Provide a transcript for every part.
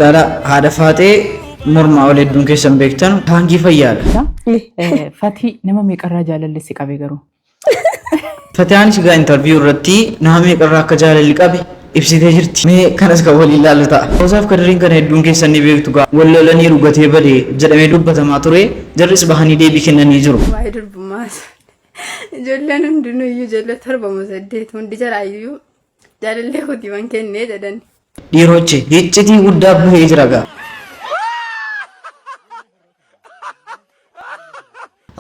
Laala haadha faaxee mormaa ol hedduun keessan beektan taankii fayyaadha. Fatii nama meeqarraa jaalalli si qabe garuu? Fatiyaanis egaa intarviyuu irratti nama meeqarraa akka jaalalli qabe ibsitee jirti. Mee kanas kan waliin ilaallu ta'a. Roozaaf Kadiriin kana hedduun keessan ni beektu gaa wal lolanii rugatee bade jedhamee dubbatamaa ture jarris bahanii deebii kennanii jiru. Waa'ee durbummaa ijoolleen hundinuu iyyuu ijoollee 7 moo 8 hundi jaraayyuu jaalallee kootiifan kennee jedhan. Dhiiroche iccitii guddaa bahee jira gaa.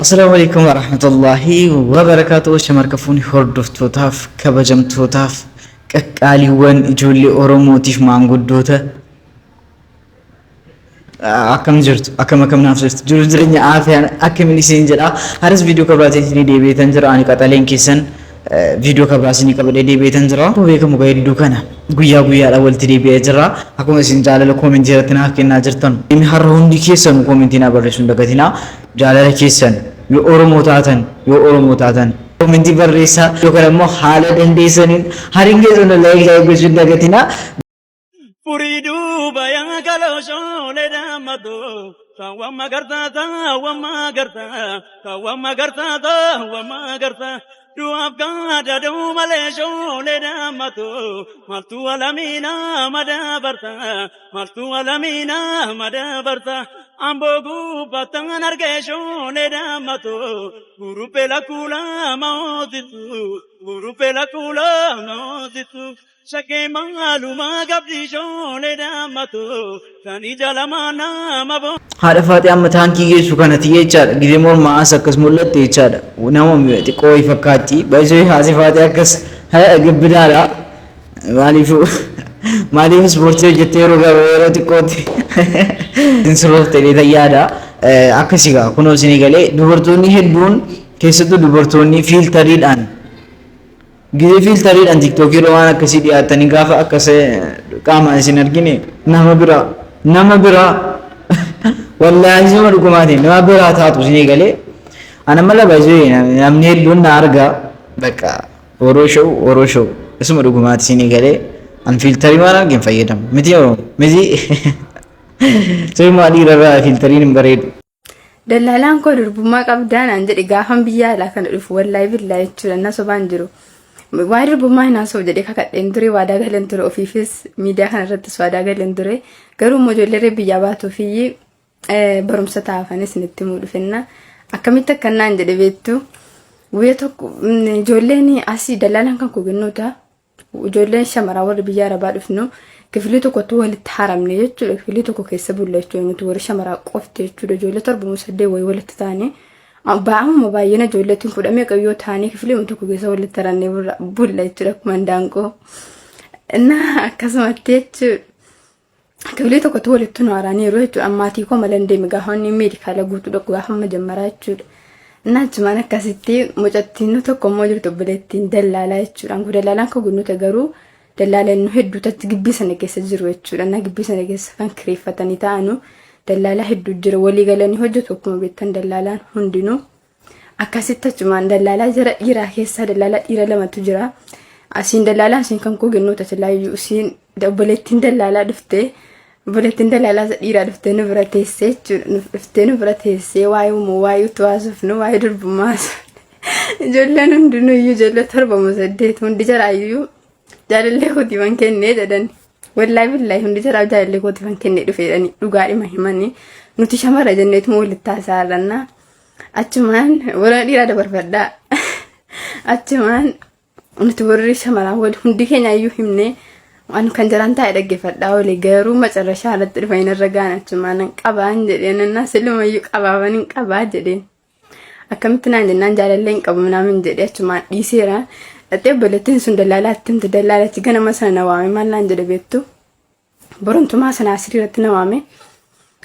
Assalaamu alaikum warahmatullahi wabarakaatuh. Shamarka fuuni hordoftootaaf, kabajamtootaaf, qaqqaaliiwwan ijoollee Oromootiif maanguddoota akkam jirtu, akkam akkam naaf jirtu, jiru jireenya aafiyaan akkamiin isin jedha. Haras viidiyoo kabiraatiin isinii deebi'eetan jira. Ani qaxaleen keessan viidiyoo kabiraa isinii qabadhee deebi'eetan jira. Akkuma beekamu gaa hedduu kana guyyaa guyyaadhaan walitti deebi'ee jira. Akkuma isin jaalala koomentii irratti naaf kennaa jirtan, inni har'a hundi keessan koomentii naa barreessuu hin dagatinaa. Jaalala keessan yoo Oromoo taatan, yoo Oromoo taatan koomentii barreessaa, yookaan immoo haala dandeessaniin hariin keessan like like gochuu hin dagatinaa. Furii duuba yaa kaloo shoolee daammatoo saawwan magarsaa saawwan magarsaa saawwan magarsaa saawwan magarsaa du'aaf gaada da'uu malee shoolee daammatoo maaltu alamiina madabarsaa maaltu alamiina madabarsaa amboo guubbataan argee shoolee daammatoo guruphee lakkuu lama hoosisu guruphee lakkuu lama hoosisu. Shakkee maalumaa qabdi shoolee daammatoo kan ija lamaa nama boo. Haadha faaxee amma taankii geessu kanati jechaadha. Gizee mormaa as akkas mul'atte jechaadha. Nama xiqqoo wayii fakkaatti. Baay'isoo haati faaxee akkas gibbidaadha. Maaliif maaliif ispoortii hojjettee yeroo gaba yeroo xiqqootti isin sirroofte jedhee yaada. Akkasii gaa kunoo isinii galee dubartoonni hedduun, keessattuu dubartoonni fiiltariidhaan, gizee fiiltariidhaan tiktookii irra waan akkasii dhiyaatanii gaafa akkas qaamaan isin argine nama biraa, nama biraa, wallaahi suma dhugumaatiin nama biraa taatu isinii galee. Ana mala baay'ee namni hedduun na argaa bakka oroo show oroo show isuma dhugumaati isinii galee. An fiiltarii waan argin fayyadamu miti, oromoo miti, sirmaa dhiirarraa fiiltariin hin bareedu. Dallaalaan koo durbummaa qabdaa naan jedhe gaafan biyya alaa kana dhufu, wallaahi billaa jechuudha, na sobaan jiru. Waa'ee durbummaa hin haasa'u jedhee kakadheen ture, waadaa galeen ture, ofiifis miidiyaa kana irrattis waadaa galeen ture. Garuu immoo ijoollee biyyaa baatuufiyyi barumsa taafanis nitti himuu dhufenna. Akkamitti akkan naan jedhe beektu? Guyya tokko ijoolleen asii dallaalaan kan koo kennuuta. Ijoolleen shamaraa warri biyya arabaa dhufnu kifilii tokkotti walitti haramne jechuudha. Kifilii tokko keessa bulla jechuudha. Nuti warri shamaraa qofti jechuudha. Ijoollee 7 moo 8 wayii walitti taane, ba'amuma baay'ina ijoolleetiin fudhamee qayyoo taanee kifilii tokko keessa walitti harannee bulla jechuudha akkuma indaanqoo. Innaa akkasumatti jechuudha. Kifilii tokkotti walitti nu haraaniiru jechuudha. Maatii koo malee hin deeme gaafa inni meedikaala guutuu dhaqu gaafa majammaraa jechuudha. Innaa achumaan akkasitti mucattiin tokko immoo jirtu, obboleettiin dallaalaa jechuudha. Angoo dallaalaan koo gunnuute garuu dallaalaan nu hedduutu achi gibbii sana keessa jiru jechuudha. Innaa gibbii sana keessa kan kireeffatanii taa'anu dallaalaa hedduu jira. Walii galanii hojjetu akkuma beektan dallaalaan hundinuu. Akkasitti achumaan dallaalaa jara dhiiraa keessaa dallaalaa dhiira lamatu jira. Asiin dallaalaa isiin kan koo gennoota silaayyuu isiin obboleettiin dallaalaa dhuftee, obboleettiin dallaalaa isa dhiiraa dhuftee nu bira teessee jechuudha. Nu dhuftee nu bira teessee waa'ee uumuu, waa'ee utuu haasofnu, waa'ee durbummaa haasofnu. Ijoolleen hundinuu iyyuu ijoollee 7 moo 8 hundi jaraayyuu jaalallee kootiifan kennee jedhani. Wallaahi billaahi hundi jaraa jaalallee kootiifan kennee dhufe jedhani dhugaadhuma himanii, nuti shamara jenneetuma walitti haasa'aa. Achumaan warra dhiiraa dabarfadhaa. Achumaan nuti warri shamaraa wal hundi keenya iyyuu himnee waan kan jaraan taa'e dhaggeeffadhaa oole. Garuu macarrashaa irratti dhufanii narra ga'an. Achumaan nan qabaan jedheen, annaa silumayyuu qabaaban hin qabaa jedheen. Akkamitti naan jennaan jaalallee hin qabu naamin jedhee achumaan dhiiseera. Dhattee obboleettiin sun dallaalaatti himte. Dallaalachi ganama sana na waame. Maal naan jedhe beektu? Borontumaa sana asirii irratti na waame.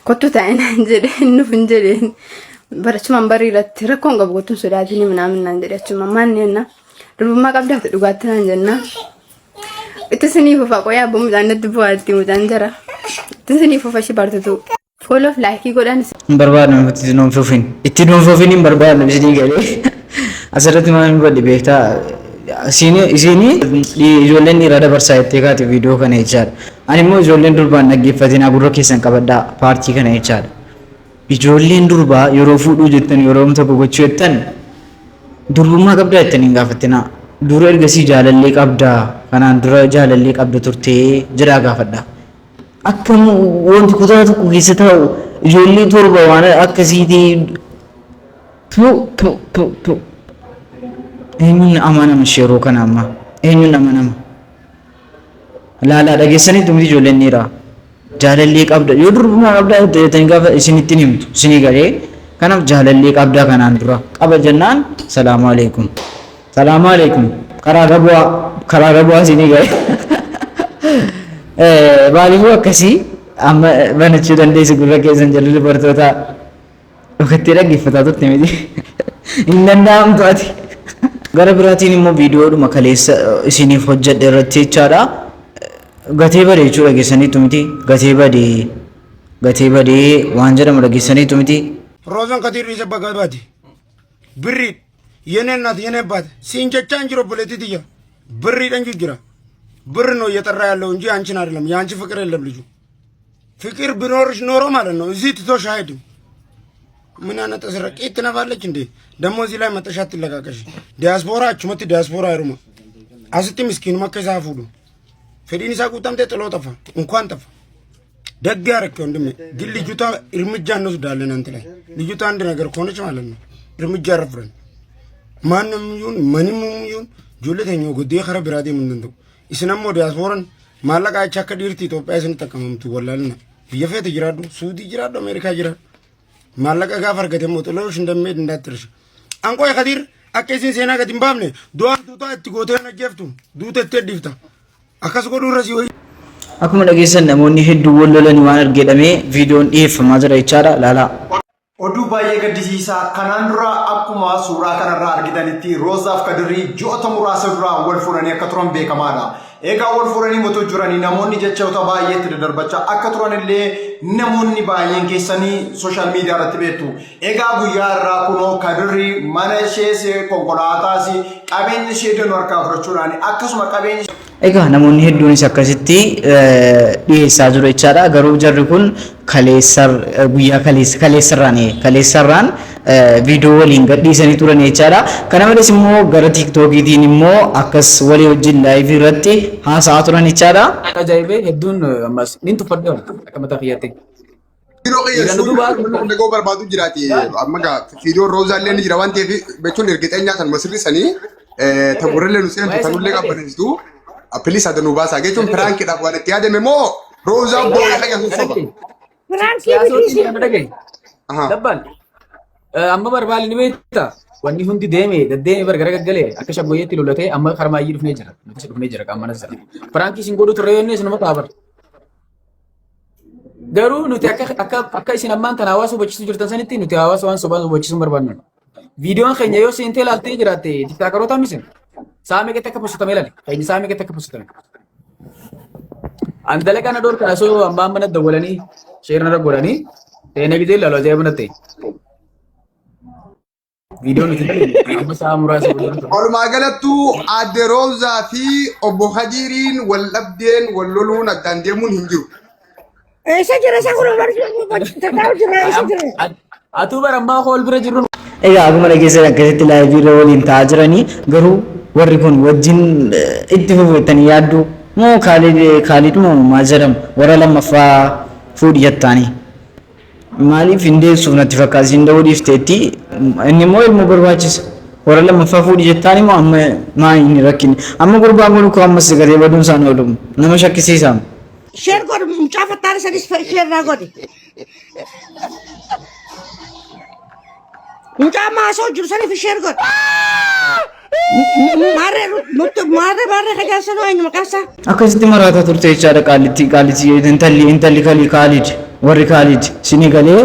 Kottu taa'e naan jedhe, hin nuuf hin jedheen. Barachumaan barii irratti rakkoon qabu, kottuun sodaatiin minaamin naan jedhe. Achumaan maal jenna? Durbummaa qabdaati dhugaatti naan jenna. Itti sinii fufa qoyaa abboo, mucaan natti bu'aatti, mucaan jara. Itti sinii fufa ishee bartutu. Follow fi like godhan. Hin barbaadnu itti nuun fufin. Itti nuun fufin hin barbaadnu isinii galee. Asirratti maal hin badde beektaa? Isiin ijoolleen dhiiraa dabarsaa jettee kaate viidiyoo kana jechaadha. Ani immoo ijoolleen durbaan dhaggeeffatinaa, gurra keessan qabadhaa paartii kana jechaadha. Ijoolleen durbaa yeroo fuudhuu jettan, yeroo tokko gochuu jettan, durbummaa qabdaa jettanii hin gaafattinaa. Dura ergasii jaalallee qabdaa, kanaan dura jaalallee qabda turtee jedhaa gaafadhaa. Akka wanti kutaa tokko keessa taa'u ijoollee torba waan akkasiitii, tu tu tu tu, eenyuun amanama yeroo kana amma? Eenyuun amanama? Laalaa, dhageessaniitu miti? Ijoolleen dhiiraa jaalallee qabda, yoo durbummaa qabdaa jettanii gaafa isinittiin himtu isinii galee. Kanaaf jaalallee qabdaa, kanaan dura qaba jennaan, salaamu alaikum, salaamu alaikum, karaa gabu'aa, karaa gabu'aa isinii galee. Maaliifuu akkasii amma banachuu dandeessu gurra keessan jedhu. Dubartoota dhokattee dhaggeeffataa turte miti, hin danda'amtu ati. Gara biraatiin immoo viidiyoodhuma kaleessa isiniif hojjedhe irratti jechaadha. Gatee badee jechuudha, dhageessaniitu miti? Gatee badee, gatee badee waan jedhamu dhageessaniitu miti? Roozan Kadiir dhiisa bakka baate. Birrii የኔ እናት የኔ አባት siin jechaa hin jiru, obboleettii tiyya. Birriidhaan jira. ብር ነው እየጠራ ያለው እንጂ አንቺን አይደለም። የአንቺ ፍቅር የለም ልጁ። ፍቅር ቢኖርሽ ኖሮ ማለት ነው እዚህ ትቶሽ አይሄድም። ምን አይነት ተስረቂ ትነፋለች እንዴ? ደግሞ እዚህ ላይ መጠሻ ትለቃቀሽ። ዲያስፖራ achumatti ዲያስፖራ heeruma. Asitti miskiinuma akka isaa fuudhu. Fedhiin isaa guutamtee ጥሎ ጠፋ። እንኳን ጠፋ። ደግ ያረክ ወንድሜ። ግን ልጅቷ እርምጃ እንወስዳለን አንተ ላይ። ልጅቷ አንድ ነገር ከሆነች ማለት ነው እርምጃ ረፍረን ማንም ይሁን ምንም ይሁን ijoollee teenya goddee kara biraa deemuu hin danda'u. Isin ammoo diyaaspooraan maallaqa achi akka dhiirti Itoophiyaa isin xaqqamamtu wallaalina. Biyya feete jiraadhu, Suudii jiraadhu, Ameerikaa jiraadhu. Maallaqa gaafa argate immoo xiloosh እንደሚሄድ እንዳትርሽ። Anqooy Kadiir akka isin seenaa gadi hin baafne du'aan duutaa itti gootee hin ajjeeftu, duuta itti heddiifta. Akkas godhuu irra si wayii. Akkuma dhageessan namoonni hedduun wal lolanii waan argeedhamee viidiyoon dhiyeeffamaa jira jechaadha. Laalaa. Oduu baay'ee gaddisiisaa. Kanaan dura akkuma suuraa kanarraa argitanitti Roozaaf Kadirrii ji'oota muraasa dura wal fuudhanii akka turan beekamaadha. Egaa wal fuudhanii otoo jiranii namoonni jechoota baay'ee itti daddarbachaa akka turan illee namoonni baay'een keessanii social media irratti beektu. Egaa guyyaa irraa kunoo Kadirrii mana ishees, konkolaataas, qabeenya ishee danuu harkaa fudhachuudhaan akkasuma qabeenya Egaa namoonni hedduunis akkasitti dhiyeessaa jiru jechaadha. Garuu jarri kun kaleessar guyyaa kaleessarraan viidiyoo waliin gadhiisanii turan jechaadha. Kana malees immoo gara TikTokiitiin immoo akkas walii wajjin live irratti haasa'aa turan jechaadha. Ajaa'ibee hedduun ammas nin tuffadhe akka mataa kiyyaatti. Yeroo Egaa qiyyeessuun duuba dhaga'uu barbaadu jiraati. Amma gaa viidiyoon Roozaa illee ni jira waan ta'eef jechuun ergixeenyaa san masirrisanii taburrellee nu seentu tanullee qabbaneessitu. Please adda nu baasaa jechuun prankiidhaaf waan itti yaadame moo Roozaa boo'ee dhaqee sun soba? Siyaasootiin kana dhagaye. Dabbal amma barbaali ni beektaa, wanni hundi deeme deddeeme bar gara gaggalee akka shaggooyyeetti lolatee amma harmaayyii dhufnee jira. Nutis dhufnee jira qaammanas jira. Prankii isin godhu turre yoonnee isinuma ta'a bar. Garuu nuti akka isin ammaan tana hawaasa hubachiisuu jirtan sanitti nuti hawaasa waan sobaan hubachiisuu hin barbaannu. Viidiyoon keenya yoo seentee ilaaltee jiraatte, TikTokeroota misin. Sa'a meeqatti akka postatame ilaali. Keenya sa'a meeqatti akka postatame. An dalagaa na dhoorkan osoo ammaan mana dawwalanii sheerna irra godhanii seenee gizee ilaalu ajaa'iba natti ta'e. Viidiyoo nuti dalagnu amma sa'a muraasa booda ture. Walumaa galattuu aadde Roozaa fi obbo Hadiiriin wal dhabdeen wal loluun addaan deemuun hin jiru. Eessa jira isa kun? Taa'u jira, eessa jira? Atuu bara ammaa hool bira jirru. Egaa akkuma dhageessan akkasitti live irra waliin ta'aa jiranii. Garuu warri kun wajjin itti fufu jettanii yaaddu moo Kaalid moo maal jedhamu warra lammaffaa fuudhi jettaanii? Maaliif hin deessuuf natti fakkaata, isin da'uu dhiifteetti, inni immoo ilmoo barbaachisa. Warra lammaffaa fuudhi jettaanii moo amma maa hin rakkinne? Amma gurbaan kun ukkoo ammas gatee baduun isaan oolu nama shakkisiisa. Share godhi, mucaa fattaara sadis share naa godhi. Mucaa maasoo jiru saniif share godhi. Maarree nutti maarree maarree kajaarsanoo eenyu maqaan isaa? Akkasitti maraataa turte jechaadha qaalitti qaalitti intalli kalii Kaalid, warri Kaalid sinii galee.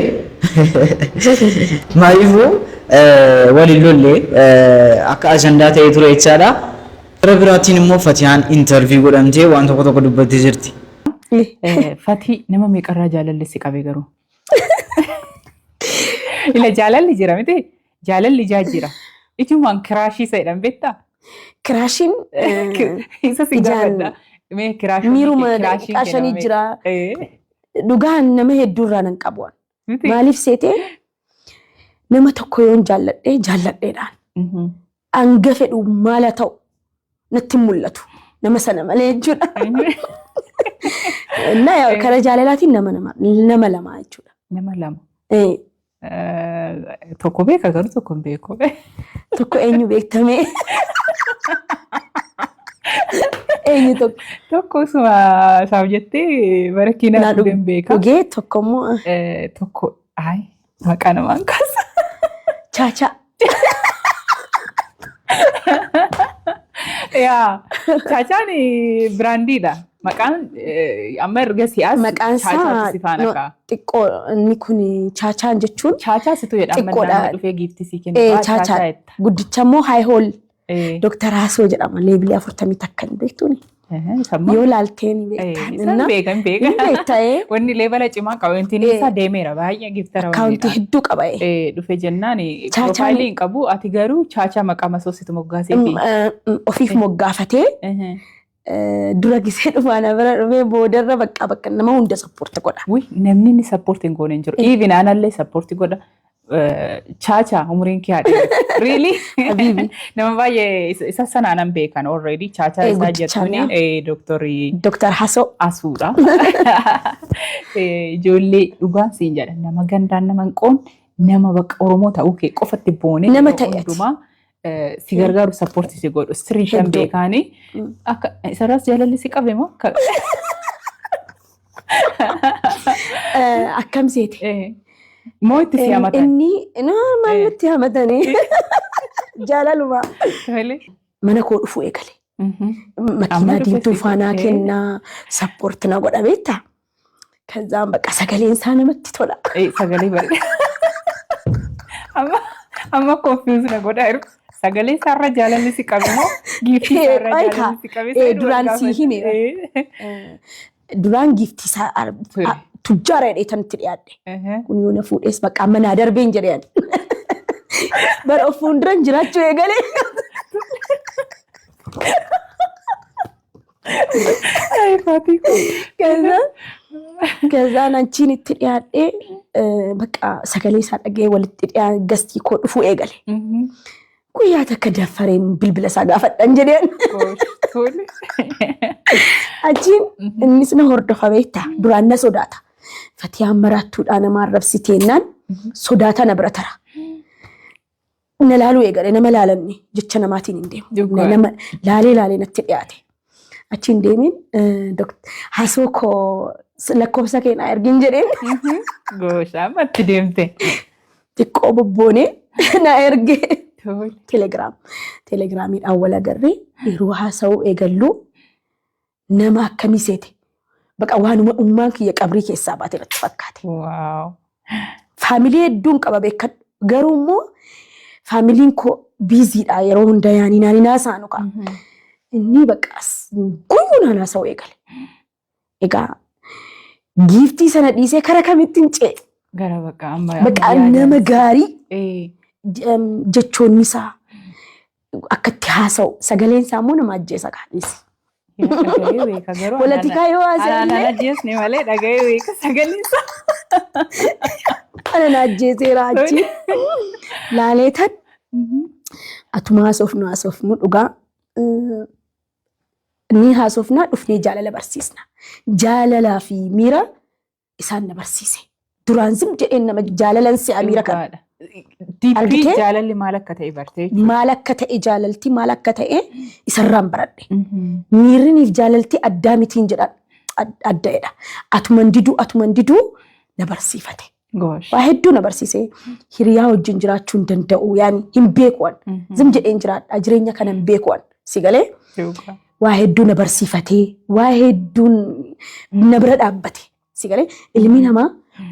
Maaliifuu waliin lollee akka ajandaa ta'ee ture jechaadha. Gara biraatiin immoo Fatiyaan interview godhamtee waan tokko tokko dubbattee jirti. Fatii, nama meeqarraa jaalalli si qabe garuu? Ila jaalalli jira miti? Jaalalli ijaa jira. Ijumaan crushii isa jedhan beektaa? Crush iin Isa si ijaan gaafadha. Mee crush ii miiruma crush iin daqiiqaa shanii kenname. jira. Dhugaan nama hedduurraa nan qabu. Miti? Maaliif seetee, nama tokko yoon jaalladhee jaalladheedhaan. Hanga fedhu maal haa ta'u natti hin mul'atu. Nama sana malee jechuudha. Na karaa jaalalaatiin nama lama jechuudha. Nama lama. Tokko beeka garuu tokko hin beeku. Tokko eenyu beektamee? Eenyu tokko? Tokko osuma isaaf jettee bara kiinaa Naa dhugeen beeka. Dhugee tokko immoo Tokko ayi maqaa namaan kaasa. Chaachaa. Yaa, Chaachaan brand iidha. Maqaan amma erga si'aas Maqaan isaa Chaachaatu si faana no, ka'a. xiqqoo inni kun Chaachaan jechuun Chaachaa situ jedha amma xiqqoodha. nama dhufee giiftii sii kennu. Chaachaa Chaachaa jetta. guddicha immoo haay hool Dooktar Haasoo jedhama, level ii 41 hin beektuuni. Samma. Yoo laaltee ni beektaa. Isaan beeka, hin beeka. Hin beekta. Wanni level a cimaa qabu wanti isaa deemeera baay'ee giftara. Account ii hedduu qaba. Dhufe jennaan profile ii hin qabu, ati garuu Chaachaa maqaa masoositu moggaasee fi. Ofiif moggaafatee dura gisee dhufaana bira dhufee boodarra bakka bakka nama hunda support godha. Wi, namni inni support hin goone hin jiru. Even anallee support godha. Chaachaa umriin kee haadha. Really? Habibi. Nama baay'ee isa sanaan beekan already. Chaachaa isaa guddichaan, jettuuni dooktorii Dooktar Hasoo. Asuudha. Ijoollee dhugaan siin jedha, nama gandaan nama hin qoonne, nama bakka Oromoo ta'uu kee qofatti boonee Nama yeroo ta'e ati. hundumaa si gargaaru, support si godhu sirrii shan Hedduu. beekaanii akka isarraas jaalalli si qabe moo Akkam seete? Moo itti si hamatan? Inni maal nutti hamatanii, jaalaluma. Mana koo dhufuu eegale. Makiinaa Amma dhufe diimtuu si faanaa dhufee. kennaa, support na godha beektaa. Kazaan bakka sagaleen isaa namatti tola. Sagalee bareeda. Amma confuse na godhaa jiru. Sagalee isaarra jaalalli si qabe moo giiftii isaarra Qoy kaa, jaalalli si qabe? Isa duraan wal sii hime. gaafate. Duraan giiftii isaa tujjaara jedhee tan itti dhiyaadhe. Kun yoo na fuudhes bakka amma naa darbeen jedhee ani. Bara of fuulduran jiraachuu eegalee. Ay, Faatii koo. Kazaan achiin itti dhiyaadhee bakka sagalee isaa dhagee walitti dhiyaa gastii koo dhufuu eegale. Guyyaa takka daffareen bilbila isaa gaafadhan jedheen. Tole. Achiin innis na hordofa beektaa, duraan na sodaata. Fatiyaan maraattuudhaa nama arrabsiteennaan sodaata na bira tara. Na laaluu eegale, nama laalanne jecha namaatiin hin deemu. Dhugaa. Nama laalee laalee natti dhiyaate. Achiin deemiin hasoo koo lakkoofsa kee naa ergin jedheen. Gooshaa amma itti deemte. Xiqqoo bobboonee na erge. Tole. Telegiraamiidhaan wal agarree yeroo haasa'uu eegallu nama akkamii seete? Baqa waanuma ummaan kiyya qabrii keessaa baate natti fakkaate. Family hedduun qaba beekadhu. Garuu immoo family n koo busy dha yeroo hunda yaanii naanii naasaanu ka'a. Inni bakka guyyuu naan haasa'uu eegale. Egaa giiftii sana dhiisee kara kamitti hin ce'e. Gara bakka amma Bakka nama gaarii, jechoonni isaa akka itti haasa'u, sagaleen isaa immoo nama ajjeesa kaadhiisi. Dhaga'ee beeka garuu. Politikaa yoo haasa'e Anaan illee ajjeesne malee dhaga'ee beeka sagaleen isaa. Ana na ajjeeseera. Achi laaleetan atuma haasofnu haasofnu dhugaa ni haasofnaa dhufnee jaalala barsiisna. Jaalalaa fi miira isaan na barsiise. Duraan zim jedheen nama jaalalan si'a miira kana. Dhugaadha. Deeply Argitee? Jaalalli maal akka ta'e bartee. Maal akka ta'e, jaalalti maal akka ta'e isarraan baradhe. Miirriniif jaalalti addaa mitiin jedhan adda'edha. Atuman diduu atuman diduu na barsiifate. Goosh. Waa hedduu na barsiise. Hiriyaa wajjin jiraachuu hin danda'u, yaani hin beeku an. Zim jedheen jiraadha, jireenya kana hin beeku an. Si galee? Dhugaa. Waa hedduu na barsiifatee, waa hedduun na bira dhaabbate. Si galee? Ilmi namaa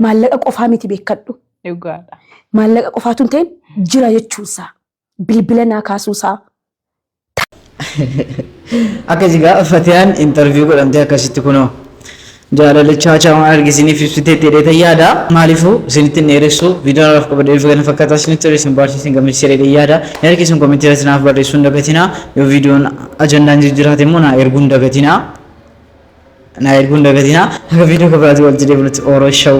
maallaqa qofaa miti beekadhu. Dhugaadha. Maallaqa qofaatu hin ta'in, jira jechuunsaa. Bilbila naa kaasuusaa. Akkasi gaa Fatiyaan interview godhamtee akkasitti kunoo. Jaalala Chaachaa waan arge isiniif ibsiteetti jedhee yaada. Maaliifuu isinitti hin dheeressu, viidiyoon har'aaf qabadhee dhufe kana fakkaataa isinitti tole, isin baarsiisee isin gammachiisee jedhee yaada. Yaada keessan koomentii irratti naaf barreessuu hin dagatinaa. Yoo viidiyoon ajandaan jijjiiraate immoo naa erguu hin dagatinaa. Naa erguu hin dagatinaa. Haga viidiyoo kan biraatiin walitti deebinutti Oro Show.